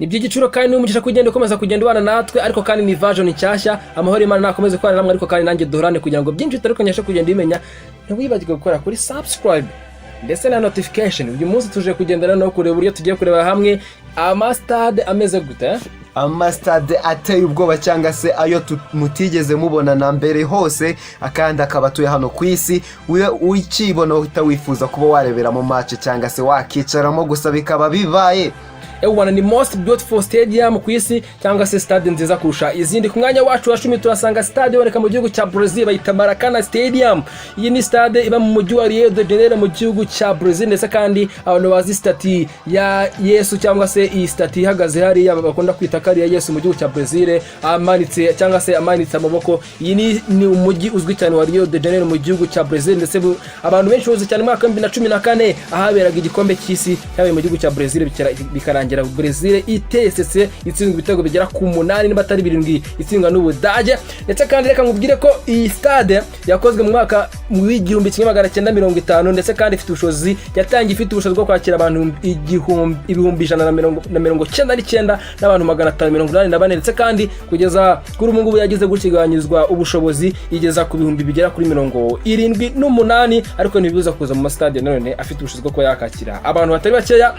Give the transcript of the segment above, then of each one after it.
Ni iby'igiciro kandi n'umugisha kugenda ukomeza kugenda ubana natwe, ariko kandi ni version nshyashya. Amahoro y'Imana nakomeze kubana namwe, ariko kandi nanjye duhorane kugira ngo byinshi bitandukanye abashe kugenda bimenya. Ntiwibagirwe gukora kuri subscribe ndetse na notification. Uyu munsi tuje kugendana no kureba uburyo tugiye kureba hamwe amasitade ameze gute, eh? Amasitade ateye ubwoba cyangwa se ayo mutigeze mubona na mbere hose, akandi akaba atuye hano ku isi. We ukibona uhita wifuza kuba wareberamo match cyangwa se wakicaramo gusa bikaba bibaye. Ewana, ni most beautiful stadium ku isi cyangwa se stade nziza kurusha izindi. Ku mwanya wacu wa 10 turasanga stade iboneka mu gihugu cya Brazil, bayita Maracana Stadium. Iyi ni stade iba mu mujyi wa Rio de Janeiro mu gihugu cya Brazil. Ndetse kandi abantu bazi statue ya Yesu cyangwa se iyi statue ihagaze hariya bakunda kwita ko ari iya Yesu mu gihugu cya Brazil, amanitse cyangwa se amanitse amaboko. Iyi ni umujyi uzwi cyane wa Rio de Janeiro mu gihugu cya Brazil, ndetse abantu benshi bawuzi cyane mu mwaka wa 2014 ahaberaga igikombe cy'isi cyabaye mu gihugu cya Brazil, bikarangira Brazil itesetse, itsinzwe ibitego bigera ku munani niba atari birindwi, itsindwa n'Ubudage. Ndetse kandi reka nkubwire ko iyi stade yakozwe mu mwaka w'1950, ndetse kandi ifite ubushobozi, yatangiye ifite ubushobozi bwo kwakira abantu 199,584 n'abantu 584. Ndetse kandi kugeza kuri ubu ngubu yagize gutya igabanyirizwa ubushobozi, igeza ku bihumbi bigera kuri 78, ariko ntibibuza kuza mu masitade nanone afite ubushobozi bwo kuba yakakira abantu batari bakeya.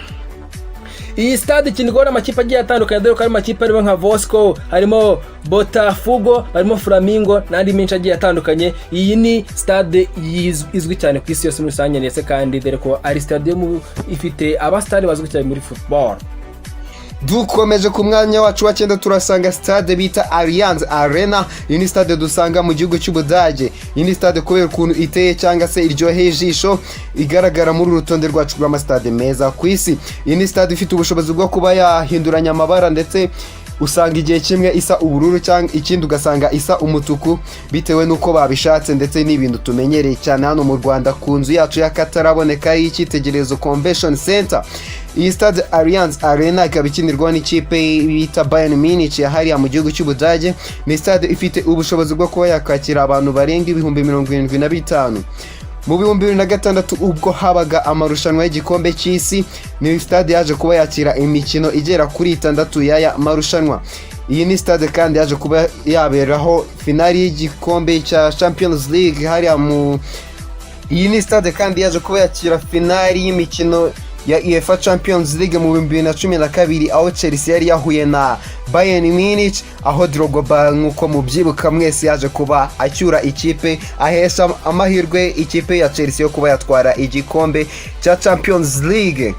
Iyi stade ikinirwaho n'amakipe agiye atandukanye, dore ko harimo amakipe arimo nka Vasco, harimo Botafogo, harimo Flamengo n'andi menshi agiye atandukanye. Iyi ni stade izwi cyane ku isi yose muri rusange, ndetse kandi dore ko ari stade ifite abasitari bazwi cyane muri football. Dukomeje, ku mwanya wacu wa cyenda turasanga stade bita Allianz Arena. Iyi ni stade dusanga mu gihugu cy'Ubudage. Iyi ni stade kubera ukuntu iteye cyangwa se iryoheye ijisho, igaragara muri uru rutonde rwacu rw'amasitade meza ku isi. Iyi ni stade ifite ubushobozi bwo kuba yahinduranya amabara, ndetse usanga igihe kimwe isa ubururu cyangwa ikindi ugasanga isa umutuku bitewe n'uko babishatse. Ndetse n'ibintu tumenyereye cyane hano mu Rwanda ku nzu yacu y'akataraboneka y'icyitegererezo, Convention Center. Iyi stade Allianz Arena ikaba ikinirwaho n'ikipe bita Bayern Munich yahariya mu gihugu cy'Ubudage. Ni stade ifite ubushobozi bwo kuba yakwakira abantu barenga 75,000. Mu 2006 ubwo habaga amarushanwa y'igikombe cy'isi, ni stade yaje kuba yakira imikino igera kuri itandatu y'aya marushanwa. Iyi ni stade kandi yaje kuba yaberaho finali y'igikombe cya Champions League hariya mu iyi ni stade kandi yaje kuba yakira finali y'imikino ya UEFA Champions League mu 2012, aho Chelsea yari yahuye na Bayern Munich, aho Drogba, nk'uko mubyibuka mwese, yaje kuba acyura ikipe, ahesha amahirwe ikipe ya Chelsea yo kuba yatwara igikombe cya Champions League.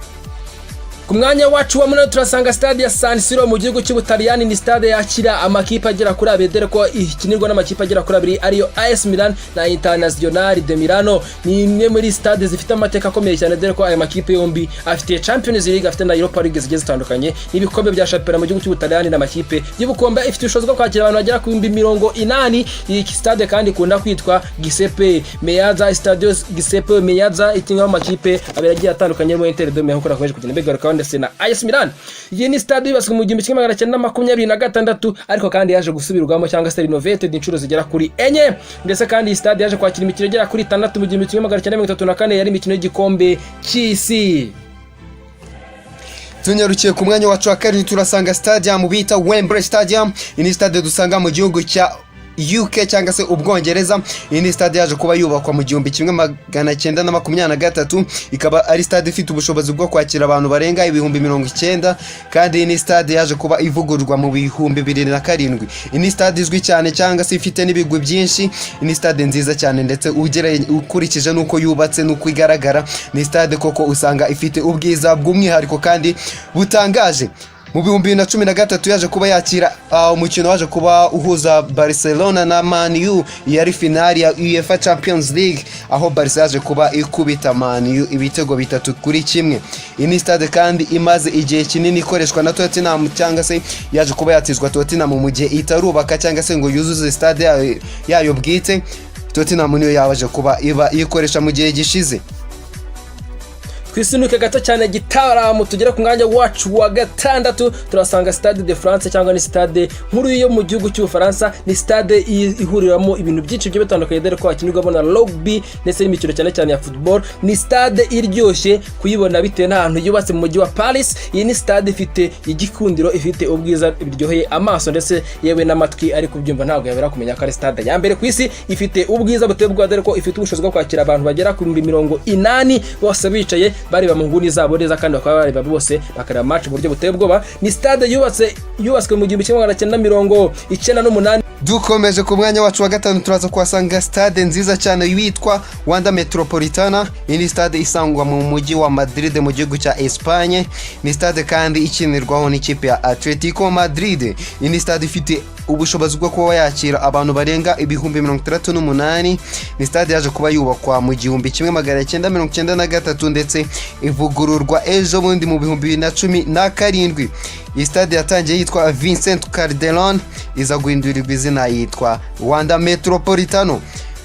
Ku mwanya wacu wa munani turasanga stade ya San Siro mu gihugu cy'Ubutaliyani. Ni stade yakira amakipe agera kuri abiri, dore ko ikinirwa n'amakipe agera kuri abiri, ariyo AS Milan na Internazionale de Milano. Ni imwe muri stade zifite amateka akomeye cyane, dore ko aya makipe yombi afite Champions League, afite na Europa League zigiye zitandukanye n'ibikombe bya shampiyona mu gihugu cy'Ubutaliyani n'amakipe y'ubukombe. Ifite ubushobozi bwo kwakira abantu bagera ku 80,000. Iyi stade kandi ikunda kwitwa Giuseppe Meazza, Stadio Giuseppe Meazza, ikinwa amakipe abiri agiye atandukanye mu Inter de Milan, nk'uko nakomeje kugenda mbigarukaho, ndetse na AS Milan. Iyi ni stade yubatswe mu 1926, ariko kandi yaje gusubirwamo cyangwa se renovated inshuro zigera kuri enye. Ndetse kandi iyi stade yaje kwakira imikino igera kuri itandatu mu 1934, yari imikino y'igikombe cy'isi. Tunyarukiye ku mwanya wacu wa karindwi turasanga stadium bita Wembley Stadium. Iyi ni stade dusanga mu gihugu cya UK cyangwa se Ubwongereza. Iyi ni stade yaje kuba yubakwa mu 1923, ikaba ari stade ifite ubushobozi bwo kwakira abantu barenga 90,000. Kandi iyi ni stade yaje kuba ivugururwa mu 2007. Iyi ni stade izwi cyane cyangwa se ifite n'ibigwi byinshi. Iyi ni stade nziza cyane, ndetse ukurikije n'uko yubatse n'uko igaragara, ni stade koko usanga ifite ubwiza bw'umwihariko kandi butangaje. Mu 2013 yaje kuba yakira umukino waje kuba uhuza Barcelona na Man U, yari finali ya UEFA Champions League, aho Barca yaje kuba ikubita Man U ibitego 3-1. Iyi ni stade kandi imaze igihe kinini ikoreshwa na Tottenham, cyangwa se yaje kuba yatizwa Tottenham mu gihe itarubaka cyangwa se ngo yuzuze stade yayo bwite. Tottenham niyo yaje kuba iba iyikoresha mu gihe gishize. Twisunuke gato cyane gitaramu, tugere ku mwanya wacu wa gatandatu. Turasanga Stade de France, cyangwa ni stade nkuru yo mu gihugu cy'Ubufaransa. Ni stade ihuriramo ibintu byinshi bigiye bitandukanye, dore ko hakinirwamo na rugby ndetse n'imikino cyane cyane ya football. Ni stade iryoshye kuyibona bitewe n'ahantu yubatse mu mujyi wa Paris. Iyi ni stade ifite igikundiro, ifite ubwiza biryoheye amaso ndetse yewe n'amatwi ari kubyumva ntabwo yabera kumenya ko ari stade ya mbere ku isi ifite ubwiza buteye ubwoba, dore ko ifite ubushobozi bwo kwakira abantu bagera ku 80,000 bose bicaye bareba mu nguni zabo neza, kandi bakaba bareba bose, bakareba match mu buryo buteye ubwoba. Ni stade yubatswe mu 1998. Dukomeje ku mwanya wacu wa gatanu, turaza kuhasanga stade nziza cyane yitwa Wanda Metropolitana. Iyi ni stade isangwa mu mujyi wa Madrid mu gihugu cya Espagne. Ni stade kandi ikinirwaho n'ikipe ya Atletico Madrid. Iyi ni stade ifite ubushobozi bwo kuba yakira abantu barenga 68,000. Ni stade yaje kuba yubakwa mu 1993 ndetse ivugururwa ejo bundi mu 2017. Iyi stade yatangiye yitwa Vicente Calderon, iza guhindurirwa izina yitwa Wanda Metropolitano.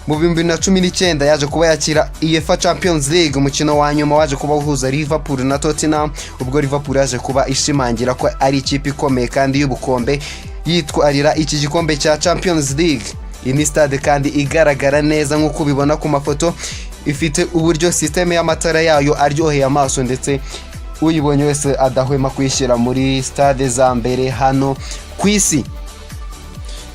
Mu 2019 yaje kuba yakira UEFA Champions League, umukino wa nyuma waje kuba uhuza Liverpool na Tottenham, ubwo Liverpool yaje kuba ishimangira ko ari ikipe ikomeye kandi y'ubukombe, yitwarira iki gikombe cya Champions League. Iyi ni stade kandi igaragara neza nk'uko ubibona ku mafoto, ifite uburyo système y'amatara yayo aryoheye amaso, ndetse uyibonye wese adahwema kuyishyira muri stade za mbere hano ku isi.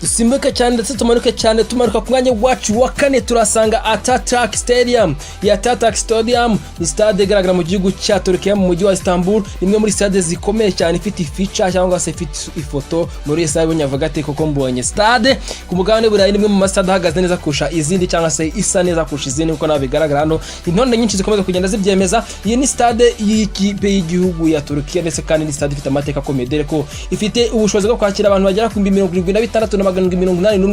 Dusimbuke cyane ndetse tumanuke cyane. Tumanuka ku mwanya wacu wa kane, turasanga Ataturk Stadium. Iyi Ataturk Stadium ni stade igaragara mu gihugu cya Turkiya, mu mujyi wa Istanbul. Ni imwe muri stade zikomeye cyane, ifite ifica cyangwa se ifite ifoto muri stade. Avuga ati: "Koko mbonye stade ku mugabane w'Uburayi." Ni imwe mu masitade ahagaze neza kurusha izindi, cyangwa se isa neza kurusha izindi, kuko nawe bigaragara hano, intonde nyinshi zikomeza kugenda zibyemeza. Iyi ni stade y'ikipe y'igihugu ya Turukiya, ndetse kandi ni stade ifite amateka akomeye, dore ko ifite ubushobozi bwo kwakira abantu bagera ku 76,781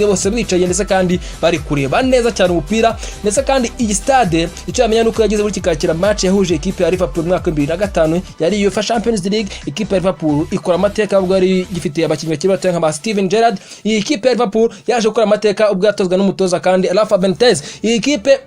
bose bicaye, ndetse kandi bari kureba neza cyane umupira. Ndetse kandi iyi stade, icyo yamenya nuko yagize gutya ikakira match yahuje ikipe ya Liverpool mu mwaka wa 2005, yari UEFA Champions League. Ikipe ya Liverpool ikora amateka ubwo yari gifite abakinnyi bakiri bato nka ba Steven Gerrard. Iyi kipe ya Liverpool yaje gukora amateka ubwo yatozwa n'umutoza kandi Rafa Benitez. Iyi kipe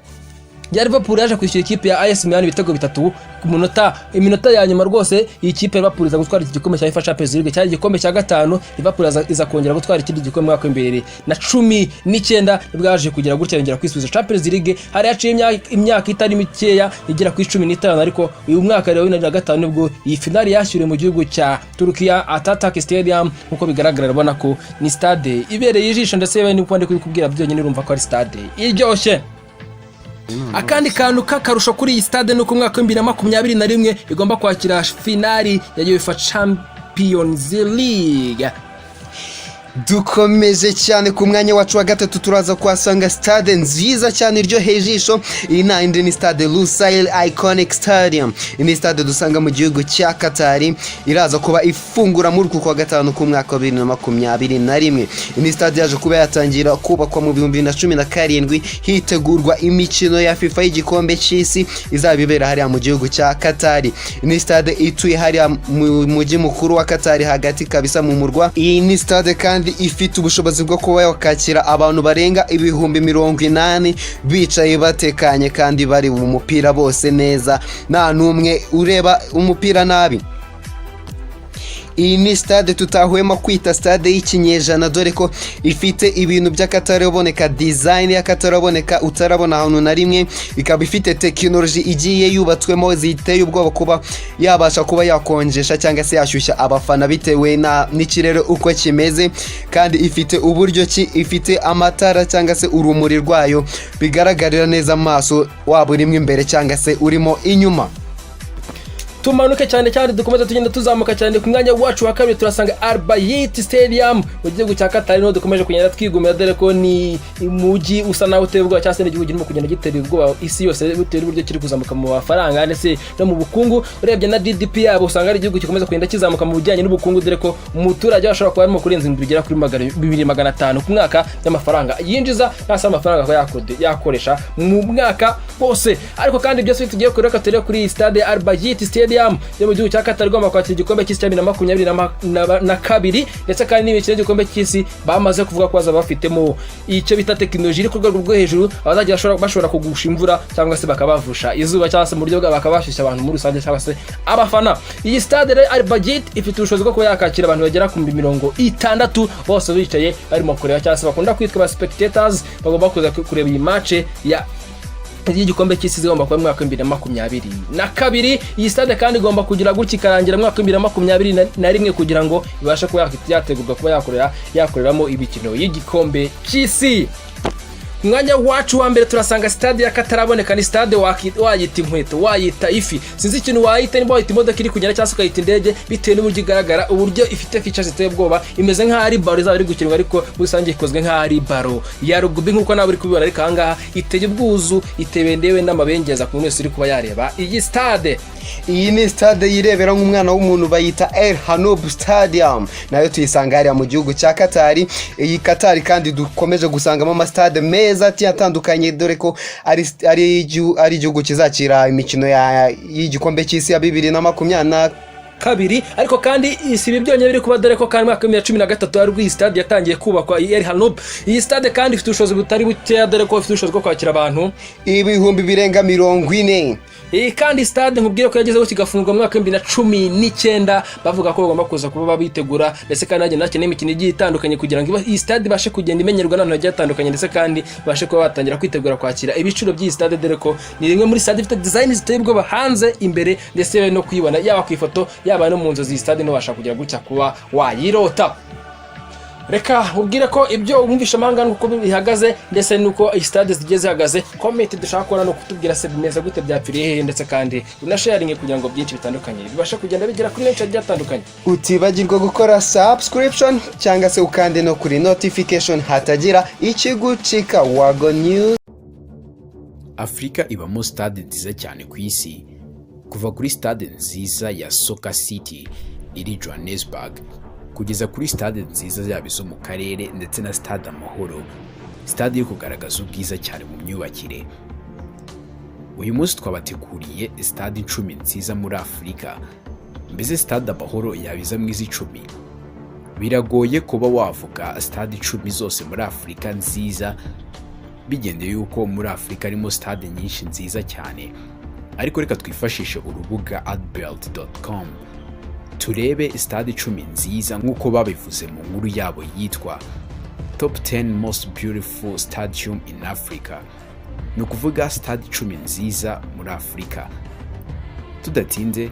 ya Liverpool yaje kwishyura ikipe ya AS Milan ibitego bitatu ku munota, iminota ya nyuma rwose. Iyi kipe ya Liverpool iza gutwara iki gikombe cya UEFA Champions League, cyari igikombe cya gatanu. Liverpool iza kongera gutwara ikindi gikombe mu mwaka wa 2019, nibwo yaje kugira gutya yongera kwisubiza Champions League. Hari haciye imyaka itari mikeya igera kuri 15, ariko uyu mwaka rero wa 2005 nibwo iyi finali yashyuriwe mu gihugu cya Turukiya, Ataturk Stadium. Nkuko bigaragara, urabona ko ni stade ibereye ijisho, ndetse yewe niko ndi kubikubwira byonyine urumva ko ari stade iryoshye. Akandi kantu k'akarusho kuri iyi stade ni uko umwaka wa 2021 igomba kwakira finali ya UEFA Champions League. Dukomeje cyane, ku mwanya wacu wa gatatu turaza kuhasanga stade nziza cyane iryoheye ijisho. Iyi nta yindi, ni stade Lusail Iconic Stadium. Iyi ni stade dusanga mu gihugu cya Katari, iraza kuba ifungura muri uku kwa gatanu k'umwaka wa 2021. Iyi ni stade yaje kuba yatangira kubakwa mu 2017, hitegurwa imikino ya FIFA y'igikombe cy'isi izaba ibera hariya mu gihugu cya Katari. Iyi ni stade ituye hariya mu mujyi mukuru wa Katari, hagati kabisa mu murwa. Iyi ni stade kandi ifite ubushobozi bwo kuba yakakira abantu barenga 80,000 bicaye batekanye kandi bari mu mupira bose neza, nta n'umwe ureba umupira nabi. Iyi ni stade tutahwema kwita stade y'ikinyejana, dore ko ifite ibintu by'akataraboneka, design y'akataraboneka utarabona ahantu na rimwe. Ikaba ifite tekinoloji igiye yubatswemo ziteye ubwoba, kuba yabasha kuba yakonjesha cyangwa se yashyushya abafana bitewe na n'ikirere uko kimeze. Kandi ifite uburyo ki ifite amatara cyangwa se urumuri rwayo bigaragarira neza amaso, waba urimo imbere cyangwa se urimo inyuma. Tumanuke cyane cyane, dukomeze tugenda tuzamuka cyane. Ku mwanya wacu wa kabiri turasanga Al Bayt Stadium mu gihugu cya Qatar. Niho dukomeje kugenda twigumira, dore ko ni umujyi usa naho uteye ubwoba, cyangwa se n'igihugu kirimo kugenda gitera ubwoba isi yose bitewe n'uburyo kiri kuzamuka mu mafaranga ndetse no mu bukungu. Urebye na GDP yabo, usanga ari igihugu gikomeza kugenda kizamuka mu bijyanye n'ubukungu, dore ko umuturage ashobora kuba arimo kurenza ibihumbi bigera kuri 2,500 ku mwaka by'amafaranga yinjiza, cyangwa se amafaranga akaba yakoresha mu mwaka wose. Ariko kandi byose tugiye kureka turebe kuri iyi stade ya Al Bayt Stadium. Stadium yo mu gihugu cya Qatar igomba kwakira igikombe cy'isi cya 2022, ndetse kandi n'imikino y'igikombe cy'isi bamaze kuvuga ko bazaba bafitemo icyo bita tekinoloji iri ku rwego rwo hejuru, abazajya bashobora kugusha imvura cyangwa se bakabavusha izuba, cyangwa se mu buryo bwabo bakaba bashyushya abantu muri rusange cyangwa se abafana. Iyi stade rero Al Bayt ifite ubushobozi bwo kuba yakakira abantu bagera ku 60,000 bose bicaye barimo kureba, cyangwa se bakunda kwitwa ba spectators, bagomba kuza kureba iyi match ya y'igikombe cy'isi igomba kuba mu mwaka wa 2022. Iyi stade kandi igomba kugira gutya ikarangira mu mwaka wa 2021 kugira ngo ibashe kuba yategurwa kuba yakoreramo imikino y'igikombe cy'isi. Ku mwanya wacu wa mbere turasanga stade y'akataraboneka. Ni stade wayita inkweto, wayita ifi, sinzi ikintu wayita, niba wayita imodoka iri kugenda cyangwa se ukayita indege, bitewe n'uburyo igaragara, uburyo ifite features ziteye ubwoba. Imeze nk'aho ari ballon izaba iri gukinwa, ariko muri rusange ikozwe nk'aho ari ballon ya rugby nk'uko nawe uri kubibona. Ariko ahangaha iteye ubwuzu, itewe ndewe n'amabengeza ku muntu wese uri kuba yareba iyi stade. Iyi ni stade yirebera nk'umwana w'umuntu, bayita El Janoub Stadium, nayo tuyisanga hariya mu gihugu cya Katari. Iyi Katari kandi dukomeje gusangamo amasitade meza agiye atandukanye, dore ko ari igihugu kizakira imikino y'igikombe cy'isi ya 2022. Ariko kandi si ibi byonyine biri kuba, dore ko kandi mu mwaka wa 2013 aribwo iyi stade yatangiye kubakwa, iyi El Janoub. Iyi stade kandi ifite ubushobozi butari bukeya, dore ko ifite ubushobozi bwo kwakira abantu 40,000 birenga. Iyi kandi stade nkubwire ko yagezeho kigafungurwa mu mwaka wa 2019, bavuga ko bagomba kuza kuba bitegura, ndetse kandi hagenda hakina imikino igiye itandukanye kugira ngo iyi stade ibashe kugenda imenyerwa n'ahantu hagiye hatandukanye, ndetse kandi babashe kuba batangira kwitegura kwakira ibiciro by'iyi stade, dore ko ni rimwe muri stade ifite design ziteye ubwoba hanze, imbere, ndetse no kuyibona yaba ku ifoto, yaba no mu nzozi, iyi stade ntubasha kugira gutya kuba wayirota. Reka ubwire ko ibyo wumvisha amahanga nuko bihagaze, ndetse nuko iyi stade zigiye zihagaze. Comment dushaka kubona ni ukutubwira se bimeze gute, byapfiriye hehe, ndetse kandi unasharinge kugira ngo byinshi bitandukanye bibashe kugenda bigera kuri benshi bagiye hatandukanye. Utibagirwa gukora subscription cyangwa se ukande no kuri notification hatagira ikigucika. Wago News. Afurika ibamo stade nziza cyane ku isi, kuva kuri stade nziza ya Soccer City iri Johannesburg kugeza kuri stade nziza yaba izo mu karere, ndetse na Stade Amahoro, stade iri kugaragaza ubwiza cyane mu myubakire. Uyu munsi twabateguriye stade 10 nziza muri Afurika. Mbese Stade Amahoro yaba iza mu izi 10? Biragoye kuba wavuga stade 10 zose muri Afurika nziza, bigendeye yuko muri Afurika harimo stade nyinshi nziza cyane. Ariko reka twifashishe urubuga adbelt.com turebe stade 10 nziza nk'uko babivuze mu nkuru yabo yitwa "Top 10 Most Beautiful Stadium in Africa", ni ukuvuga stade 10 nziza muri Afurika. Tudatinze,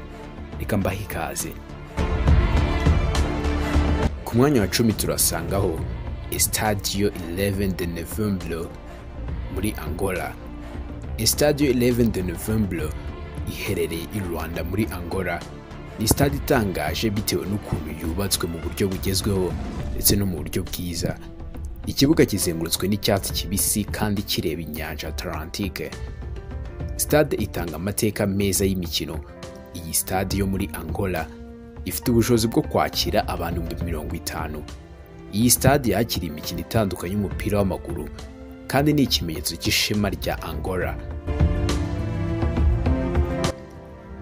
reka mbahe ikaze. Ku mwanya wa 10 turasangaho Estadio 11 de Novembre muri Angola. Estadio 11 de Novembre iherereye i Luanda muri Angola. Ni stade itangaje bitewe n'ukuntu yubatswe mu buryo bugezweho ndetse no mu buryo bwiza. Ikibuga kizengurutswe n'icyatsi kibisi kandi kireba inyanja Atlantique. Stade itanga amateka meza y'imikino. Iyi stade yo muri Angola ifite ubushobozi bwo kwakira abantu 50,000. Iyi stade yakira imikino itandukanye y'umupira w'amaguru kandi ni ikimenyetso cy'ishema rya Angola.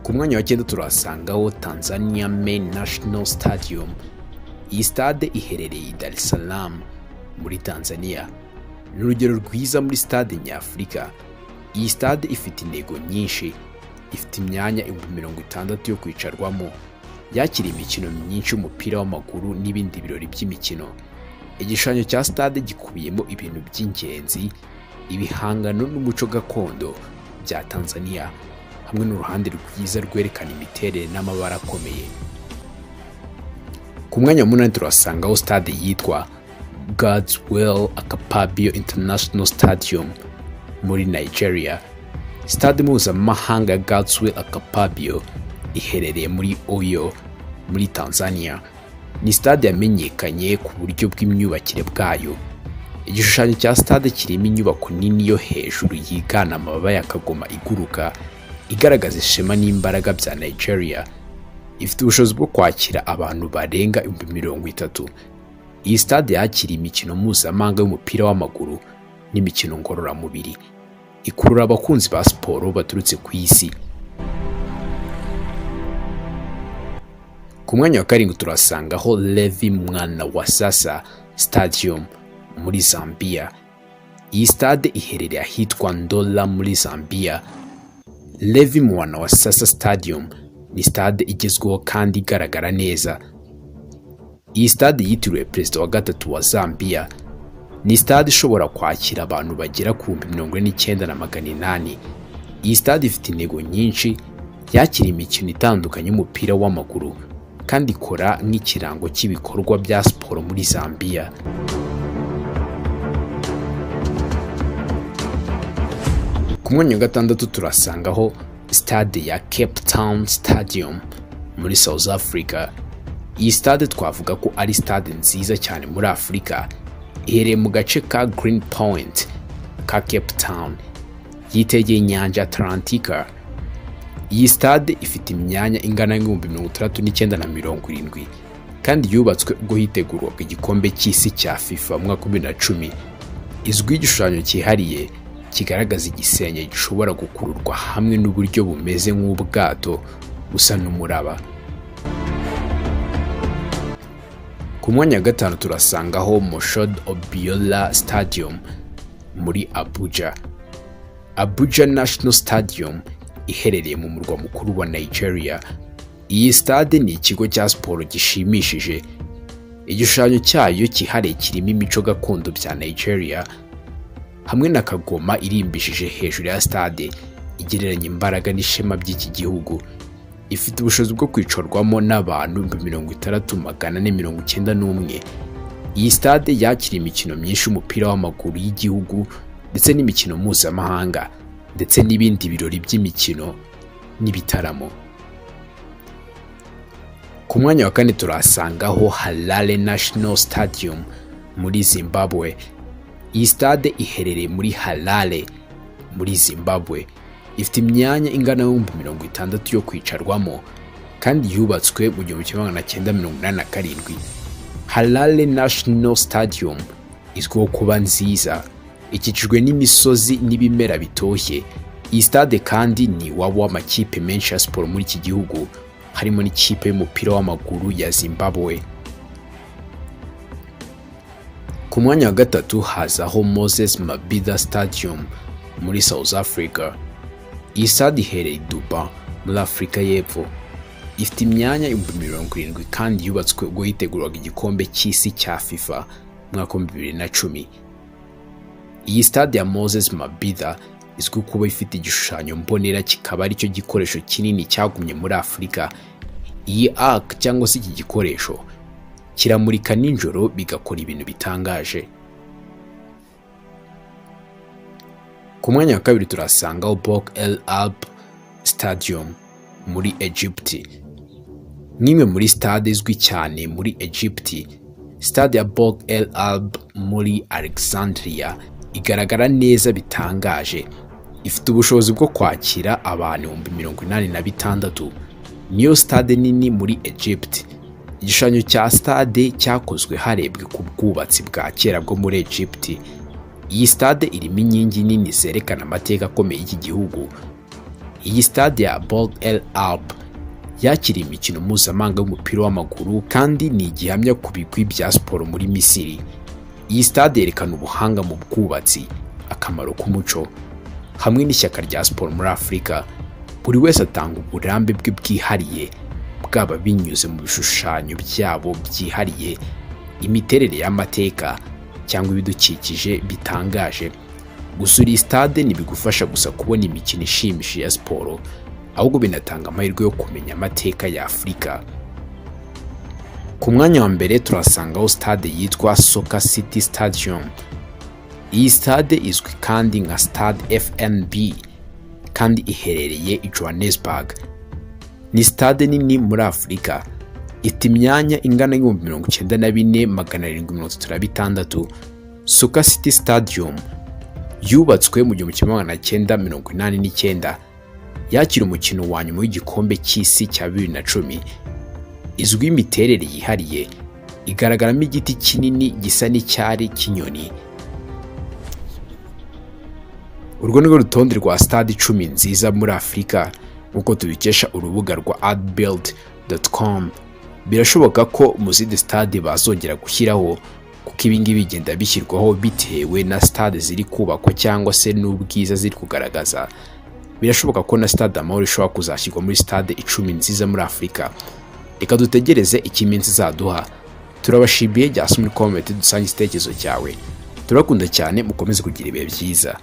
Ku mwanya wa 9 turahasangaho Tanzania Main National Stadium. Iyi stade iherereye i Dar es Salaam muri Tanzania. Ni urugero rwiza muri stade nyafurika. Iyi stade ifite intego nyinshi, ifite imyanya 60,000 yo kwicarwamo, yakira imikino myinshi y'umupira w'amaguru n'ibindi birori by'imikino. Igishushanyo cya stade gikubiyemo ibintu by'ingenzi, ibihangano n'umuco gakondo bya Tanzania, hamwe n'uruhande rwiza rwerekana imiterere n'amabara akomeye. Ku mwanya wa 8 turasangaho stade yitwa Godswill Akpabio International Stadium muri Nigeria. Stade mpuzamahanga ya Godswill Akpabio iherereye muri Oyo muri Tanzania. Ni stade yamenyekanye ku buryo bw'imyubakire bwayo. Igishushanyo cya stade kirimo inyubako nini yo hejuru yigana amababa ya kagoma iguruka, igaragaza ishema n'imbaraga bya Nigeria. Ifite ubushobozi bwo kwakira abantu barenga 30,000. Iyi stade yakiriye imikino mpuzamahanga y'umupira w'amaguru n'imikino ngororamubiri, ikurura abakunzi ba siporo baturutse ku isi. Ku mwanya wa karindwi turasangaho Levy Mwanawasa Stadium muri Zambia. Iyi stade iherereye ahitwa Ndola muri Zambia. Levy Mwanawasa Stadium ni stade igezweho kandi igaragara neza. Iyi stade yitiriwe perezida wa gatatu wa Zambia. Ni stade ishobora kwakira abantu bagera ku 49,800. Iyi stade ifite intego nyinshi, yakira imikino itandukanye y'umupira w'amaguru kandi ikora nk'ikirango cy'ibikorwa bya siporo muri Zambia. Ku mwanya wa gatandatu turasangaho stade ya Cape Town Stadium muri South Africa. Iyi stade twavuga ko ari stade nziza cyane muri Afurika. Iherereye mu gace ka Green Point ka Cape Town, yitegeye inyanja Atlantika. Iyi stade ifite imyanya ingana n'69,070 kandi yubatswe ubwo hitegurwaga igikombe cy'isi cya FIFA mu mwaka wa 2010. Izwiho igishushanyo cyihariye kigaragaza igisenge gishobora gukururwa hamwe n'uburyo bumeze nk'ubwato busa n'umuraba. Ku mwanya wa gatanu turasangaho Moshood Abiola Stadium muri Abuja. Abuja National Stadium iherereye mu murwa mukuru wa Nigeria. Iyi stade ni ikigo cya siporo gishimishije. Igishushanyo cyayo cyihariye kirimo imico gakondo bya Nigeria hamwe na kagoma irimbishije hejuru ya stade igereranya imbaraga n'ishema by'iki gihugu. Ifite ubushobozi bwo kwicarwamo n'abantu 60,491. Iyi stade yakira imikino myinshi y'umupira w'amaguru y'igihugu ndetse n'imikino mpuzamahanga ndetse n'ibindi birori by'imikino n'ibitaramo. Ku mwanya wa kane turasangaho Harare National Stadium muri Zimbabwe. Iyi stade iherereye muri Harare muri Zimbabwe. Ifite imyanya ingana n'60,000 yo kwicarwamo kandi yubatswe mu 1987. Harare National Stadium izwiho kuba nziza, ikikijwe n'imisozi n'ibimera bitoshye. Iyi stade kandi ni iwabo w'amakipe menshi ya siporo muri iki gihugu, harimo n'ikipe y'umupira w'amaguru ya Zimbabwe. Ku mwanya wa gatatu hazaho Moses Mabhida Stadium muri South Africa. Iyi stade iherereye i Durban muri Afurika y'Epfo. Ifite imyanya 70,000 kandi yubatswe ubwo hitegurwaga igikombe cy'isi cya FIFA mu mwaka wa 2010. Iyi stade ya Moses Mabhida izwiho kuba ifite igishushanyo mbonera kikaba aricyo gikoresho kinini cyagumye muri Afurika. Iyi arc cyangwa se iki gikoresho kiramurika nijoro bigakora ibintu bitangaje. Ku mwanya wa kabiri turasangaho Burj El Arab Stadium muri Egypt. Nk'imwe muri stade izwi cyane muri Egypt, stade ya Burj El Arab muri Alexandria igaragara neza bitangaje. Ifite ubushobozi bwo kwakira abantu 86,000. Niyo stade nini muri Egypt. Igishushanyo cya stade cyakozwe harebwe ku bwubatsi bwa kera bwo muri Egypt. Iyi stade irimo inkingi nini zerekana amateka akomeye y'iki gihugu. Iyi stade ya Burj El Arab yakiriye imikino mpuzamahanga y'umupira w'amaguru kandi ni igihamya ku bigwi bya siporo muri Misiri. Iyi stade yerekana ubuhanga mu bwubatsi, akamaro k'umuco hamwe n'ishyaka rya siporo muri Afurika. Buri wese atanga uburambe bwe bwihariye, bwaba binyuze mu bishushanyo byabo byihariye, imiterere y'amateka cyangwa ibidukikije bitangaje. Gusura iyi stade ntibigufasha gusa kubona imikino ishimishije ya siporo, ahubwo binatanga amahirwe yo kumenya amateka ya Afurika. Ku mwanya wa mbere turasangaho stade yitwa Soccer City Stadium. Iyi stade izwi kandi nka Stade FNB kandi iherereye i Johannesburg. Ni stade nini muri Afurika, ifite imyanya ingana n'94,736. Soccer City Stadium yubatswe mu 1989, yakira umukino wa nyuma w'igikombe cy'isi cya 2010. Izwiho imiterere yihariye, igaragaramo igiti kinini gisa n'icyari cy'inyoni. Urwo ni rwo rutonde rwa stade 10 nziza muri Afurika nk'uko tubikesha urubuga rwa adbuild.com. Birashoboka ko mu zindi stade bazongera gushyiraho, kuko ibi ngibi bigenda bishyirwaho bitewe na stade ziri kubakwa cyangwa se n'ubwiza ziri kugaragaza. Birashoboka ko na Stade Amahoro ishobora kuzashyirwa muri stade 10 nziza muri Afurika. Reka dutegereze icyo iminsi izaduha. Turabashimiye. Jya hasi muri comment dusange igitekerezo cyawe. Turakunda cyane, mukomeze kugira ibihe byiza.